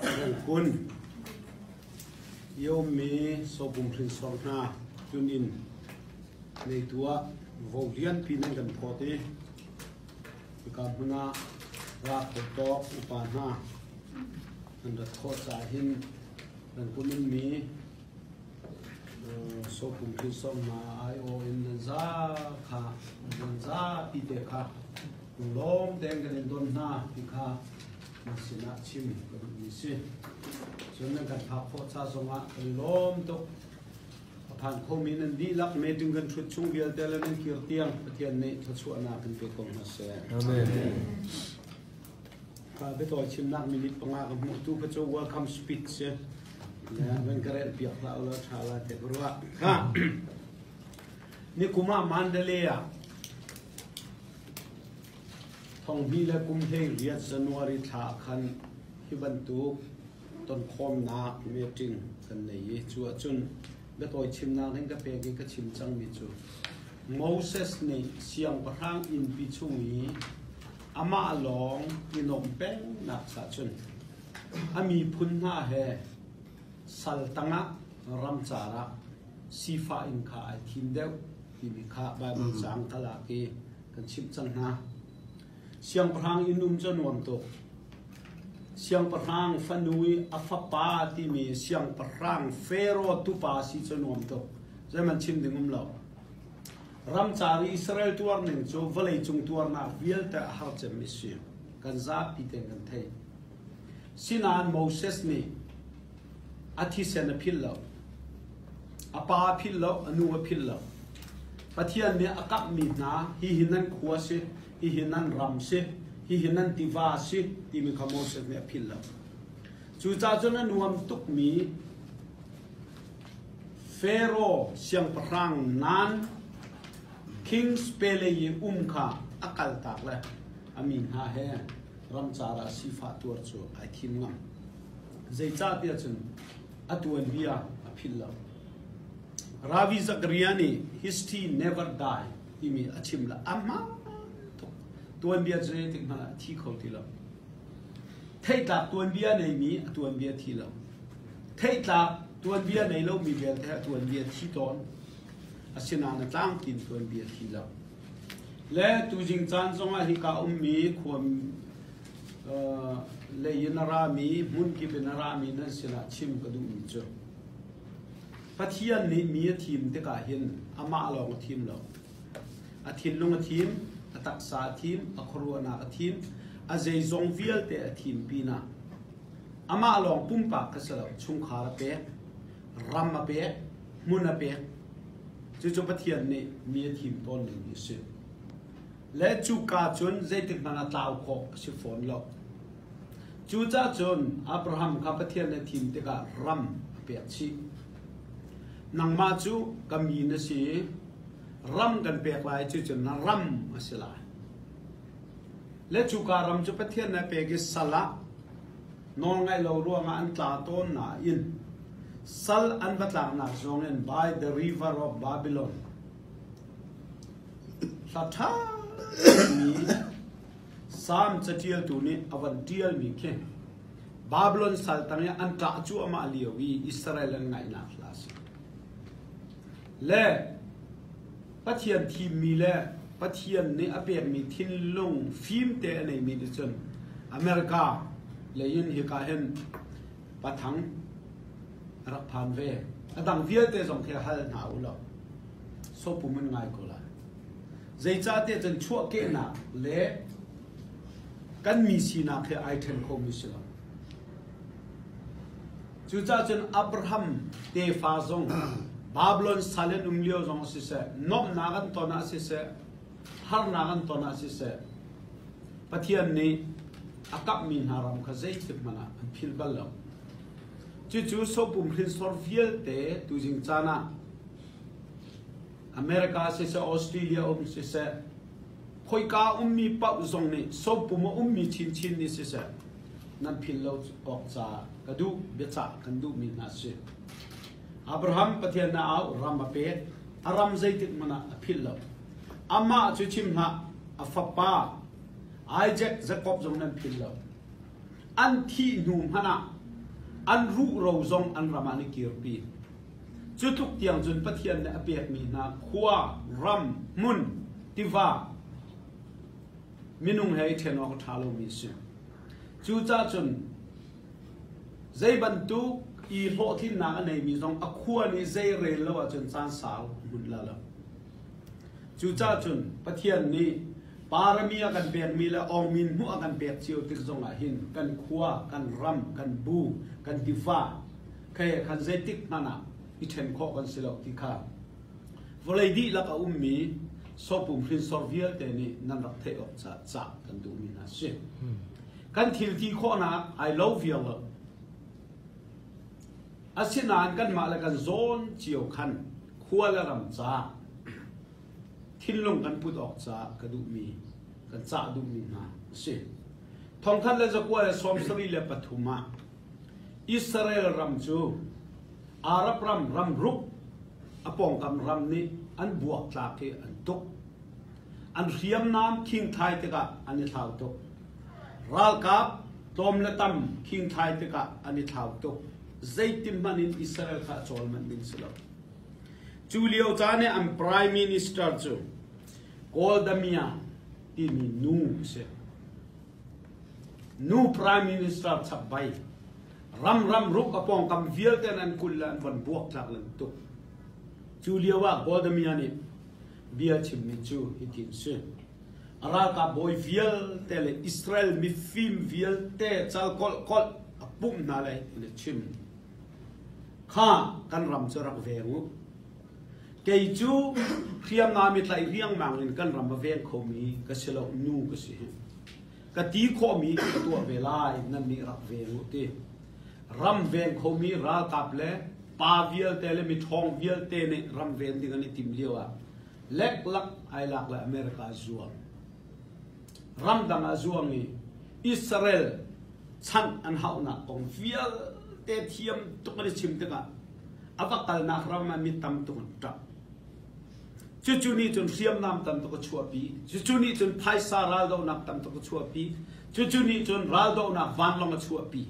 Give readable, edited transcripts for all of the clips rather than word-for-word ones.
Rengkun Yomi Sopum hrinsor hna tunin neitu ah vo lianpi nan kan phawt i hika hmun ah ra kho tawk upa hna an rat khawh caah hin Rengkun ummi Sopum hrinsor hna aiawh in nan za kha nan zapi te kha lunglawm tein kan in don hna ti kha nan sinah chim ka duhmi si. Cun nan kan phak khawh ca zongah kan i lawm tuk. A phan khomi nan dihlak meeting kan ṭhut chung vialte le nan kir tiang Pathian nih thluachuahnak in pe ko hna seh. Amen. Ka biatawi chimnak minute panga ka hmuh tu kha cu welcome speech si. Van ka rel piak hlah ulaw ṭha la te ka ruah. Kha ni kum ah Mandalay ah Thonghnih le kum 18 January thla ah khan hi bantuk tonkhawmnak meeting kan nei i cu ahcun biatawi chimnak ding ka pek i ka chim cangmi cu Moses nih siangpahrang innpi chung i amah lawng i nuamh pengnak cha cun a miphun hna he sal tangah ramcar ah sifah in kha ai thim deuh timi kha Baibal caang ka lak i kan chimh cang hna. Siangpahrang inn um cu a nuam tuk. Siangpahrang fanu i a fapa timi siangpahrang Faro tupa si cu a nuam tuk. Zeihmanh chim ding um lo. Ramcar i Israel tuar ning cu vawleicung tuarnak vialte a har cemmi si. Kan zapi tein kan theih. Sinain Moses nih a thisen a philh lo. A pa a philh lo, a nu a philh lo. Pathian nih a kamhmi hna hihi nan khua si, hihi nan ram si, hihi nan tiva si timi kha Moses nih a philh lo. Cucaah cun a nuam tukmi Pharaoh siangpahrang nan King's Pele i um kha a kaltak le a mi hna he ramcar ah sifah tuar cu ai thim ngam. Zeicahtiah cun a tuanbia a philh lo. Ravi Zakaria nih History Never Die timi a chim le a hmaan tuk. Tuanbia cu zeitik hmanh ah a thi kho ti lo. Theihtlak tuanbia neimi a tuanbia thi lo. Theihtlak tuanbia nei lomi vialte a tuanbia thi tawn. Asinain a tlangtin tuanbia thi lo. Le tuzing caan zongah hika ummi khua lei in a rami, hmunkip in a rami nan sinah chim ka duhmi cu Pathian nih mi a thim tikah hin amah lawng a thim lo. A thinlung a thim, a taksa a thim, a khuaruahnak a thim, a zeizong vialte a thim pinah amah lawng pumpak kha si lo, chungkhar a pek, ram a pek, hmun a pek. Cucu Pathian nih mi a thim tawn ning hi a si. Le cuka cun zeitik hmanh ah tlau khawh a si fawn lo. Cucaah cun Abraham kha Pathian nih a thim tikah ram a pek chih. Nangmah cu ka mi na si i ram kan pek lai, cucu na ram a si lai. Le cuka ram cu Pathian nih a pek i sal ah nawlngaih lo ruangah an tla tawn nain sal an va tlaknak zongin by the river of Babylon Hla ṭha mi Salm caṭialtu nih a van ṭialmi khi Babylon sal tang i an ṭah cuahmah lio i Israel an ngaihnak hla a si. Le Pathian thimmi le Pathian nih a pekmi thinlung fimte a neimi nih cun America lei in hika hin pathang a rak phan ve. A dang vialte zong khi hal hna u law sopum an ngai ko lai. Zeicahtiah cun chuahkehnak le kan mi sinak he ai ṭhen khomi si lo. Cucaah cun Abraham tefa zong Babylon sal in um lio zong siseh, nuamhnak an ton ah siseh, harnak an ton ah siseh, Pathian nih a kamhmi hna ram kha zeitik hmanh ah an philh bal lo. Cucu sopum hrinsor vialte tuzing caan ah America siseh, Australia um siseh, khoika ummi paoh zong nih sopum a ummi chinchin nih siseh, nan philh lo awk ca ka duh, biacah kan duhmi hna si. Abraham Pathian na au, ram a pek, a ram zeitik hmanh ah a philh lo. Amah cu chim hlah, a fapa Isaac, Jacob zong nan philh lo. An thih hnu hmanh ah An ruhro zong an ram ah an i kirpi. Cu tluk tiang cun Pathian nih a pekmi hna khua, ram, hmun, tiva, minung he i ṭhen awk a ṭha lomi a si. Cucaah cun zei bantuk i hlawhtlinnak a neimi zong a khua nih zei rel lo ahcun caan sau hmun la lo. Cucaah cun Pathian nih parami a kan pekmi le awngmin hmuh a kan pek cio tik zongah hin kan khua, kan ram, kan bu, kan tiva khe khan zeitik hmanh ah i ṭhen khawh kan si lo ti kha vawlei dihlak a ummi sopum hrinsor vialte nih nan rak theih awk caah cah kan duhmi hna si. Kan thil ti khawhnak ai lo viar lo. Asinain kanmah le kan zawn cio khan khua le ram ca thinlung kan put awk caah ka duhmi kan cah duhmi hna a si. 1973 ah Israel ram cu Arab ram ramruk a pawngkam ram nih an buaktlak i an tuk. An hriamnam khingthai tikah an i thlau tuk. Ralkap tlawm le tam khingthai tikah an i thlau tuk. Zeitin hmanh in Israel kha a cawl manh ding si lo. Cu lio caan i an prime minister cu Golda Meir timi nu a si. Nu prime minister chapbai ram ram ruk a pawngkam vialte an kulh le an von buaktlak len tuk. Cu lio ah Golda Meir nih bia chimmi cu hitin si. A ralkap bawi vialte le Israel mifim vialte cal kolh kolh a pumh hna le in a chim. Kha kan ram cu rak veng u. Kei cu hriamnam i tlaih riangmang in kan ram a veng khomi ka si lo, nu ka si. Ka ti khawhmi ka tuah ve lai, nan nih rak veng u ti. Ram veng khomi ralkap le pa vialte le miṭhawng vialte nih ram ven ding an i tim lio ah leklak ai lak le America zuam. Ramdang ah zuang i Israel chanh an hauhnak kong vialte thiam tuk an i chim tikah a va kalnak ram ah mi tam tuk an ṭap. Cucu nih cun hriamnam tam tuk a chuahpi. Cucu nih cun phaisa raldohnak tam tuk a chuahpi. Cucu nih cun raldohnak vanlawng a chuahpi.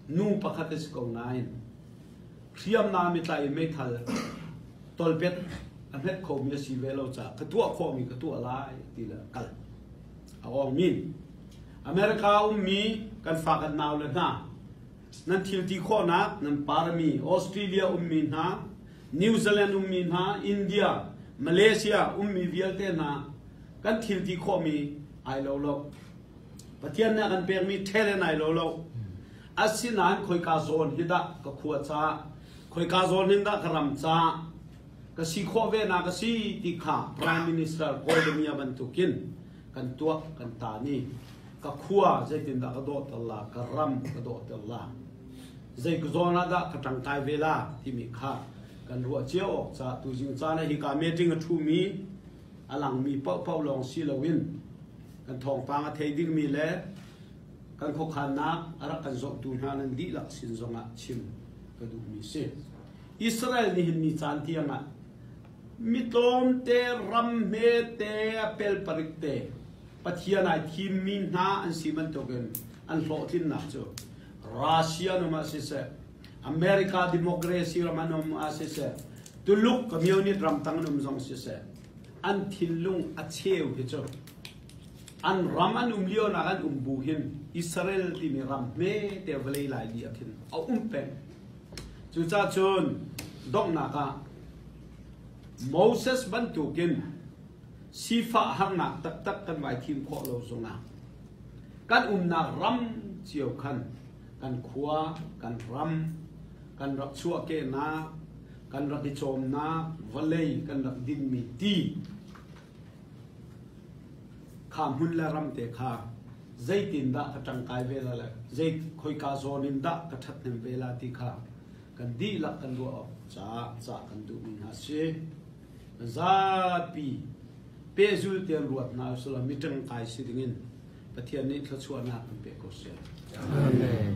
Nu pakhat a si ko nain hriamnam i tlai i meithal tolpet a hmet khomi a si ve lo caah ka tuah khawhmi ka tuah lai ti le kal. A awng min. America ummi kan fa kan nau le hna nan thil ti khawhnak nan parami Australia ummi hna New Zealand ummi hna India Malaysia ummi vialte hna kan thil ti khawhmi ai lo lo Pathian nih a kan pekmi talent ai lo lo asinain khoika zawn hi dah ka khua ca khoika zawn hin dah ka ram ca ka si khawh ve na ka si ti kha Prime Minister Golda Meir bantukin kan tuah kan ta ni ka khua zeitindah ka dawhter la ka ram ka dawhter la zei ka zawn ah dah ka ṭangkai ve la timi kha kan ruah cio awk ca tuzing caan ah hika meeting a ṭhumi a langmi paohpaoh lawng si loin kan thawngpang a thei dingmi le kan khuakhannak a rak kan zohtu hna nan dihlak sin zongah chim ka duhmi si. Israel nihin ni caan tiangah mi tlawmte ram hmete pelparik te Pathian ai thimmi hna an si bantukin an hlawhtlinnak cu Russia num ah siseh America democracy ram an um ah siseh Tuluk communist ram tang an um zong siseh an thinlung a cheu hi cu an ram an um lio nak an um bu hin Israel timi ram hme te vawlei lai li ah khin a um peng. Cucaah cun donghnak ah Moses bantukin sifah harnak taktak kan vai thim khawh lo zongah kan umnak ram cio khan kan khua, kan ram, kan rak chuahkehnak, kan rak i cawmnak, vawlei kan rak dinmi ti kha hmun le ram te kha zeitindah ka ṭangkai ve la le zei khoika zawn in dah ka ṭhathnem ve la ti kha kan dihlak kan ruah awk caah cah kan duhmi hna si. Zapi pehzul tein ruat hna usulaw mi ṭangkai si dingin Pathian nih thluachuahnak kan pe ko seh. Amen.